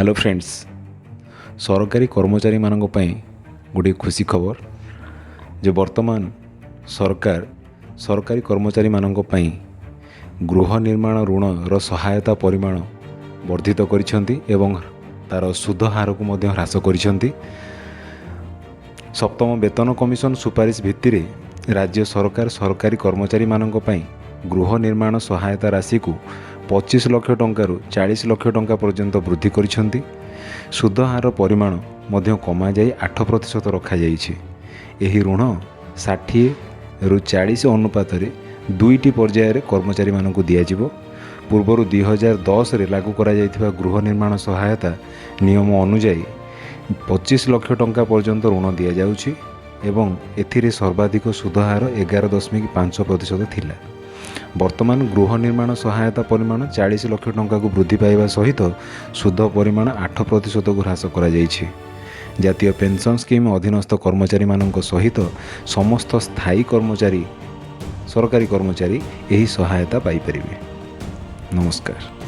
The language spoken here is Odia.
ହ୍ୟାଲୋ ଫ୍ରେଣ୍ଡସ୍, ସରକାରୀ କର୍ମଚାରୀମାନଙ୍କ ପାଇଁ ଗୋଟିଏ ଖୁସି ଖବର ଯେ ବର୍ତ୍ତମାନ ସରକାର ସରକାରୀ କର୍ମଚାରୀମାନଙ୍କ ପାଇଁ ଗୃହ ନିର୍ମାଣ ଋଣର ସହାୟତା ପରିମାଣ ବର୍ଦ୍ଧିତ କରିଛନ୍ତି ଏବଂ ତା'ର ସୁଧ ହାରକୁ ମଧ୍ୟ ହ୍ରାସ କରିଛନ୍ତି। ସପ୍ତମ ବେତନ କମିଶନ ସୁପାରିଶ ଭିତ୍ତିରେ ରାଜ୍ୟ ସରକାର ସରକାରୀ କର୍ମଚାରୀମାନଙ୍କ ପାଇଁ ଗୃହ ନିର୍ମାଣ ସହାୟତା ରାଶିକୁ 25 ଲକ୍ଷ ଟଙ୍କାରୁ 40 ଲକ୍ଷ ଟଙ୍କା ପର୍ଯ୍ୟନ୍ତ ବୃଦ୍ଧି କରିଛନ୍ତି। ସୁଧ ହାର ପରିମାଣ ମଧ୍ୟ କମାଯାଇ 8% ରଖାଯାଇଛି। ଏହି ଋଣ 60ରୁ 40 ଅନୁପାତରେ ଦୁଇଟି ପର୍ଯ୍ୟାୟରେ କର୍ମଚାରୀମାନଙ୍କୁ ଦିଆଯିବ। ପୂର୍ବରୁ 2010ରେ ଲାଗୁ କରାଯାଇଥିବା ଗୃହ ନିର୍ମାଣ ସହାୟତା ନିୟମ ଅନୁଯାୟୀ 25 ଲକ୍ଷ ଟଙ୍କା ପର୍ଯ୍ୟନ୍ତ ଋଣ ଦିଆଯାଉଛି ଏବଂ ଏଥିରେ ସର୍ବାଧିକ ସୁଧ ହାର 11.5% ଥିଲା। ବର୍ତ୍ତମାନ ଗୃହ ନିର୍ମାଣ ସହାୟତା ପରିମାଣ 40 ଲକ୍ଷ ଟଙ୍କାକୁ ବୃଦ୍ଧି ପାଇବା ସହିତ ସୁଧ ପରିମାଣ 8%କୁ ହ୍ରାସ କରାଯାଇଛି। ଜାତୀୟ ପେନ୍ସନ୍ ସ୍କିମ୍ ଅଧୀନସ୍ଥ କର୍ମଚାରୀମାନଙ୍କ ସହିତ ସମସ୍ତ ସ୍ଥାୟୀ କର୍ମଚାରୀ, ସରକାରୀ କର୍ମଚାରୀ ଏହି ସହାୟତା ପାଇପାରିବେ। ନମସ୍କାର।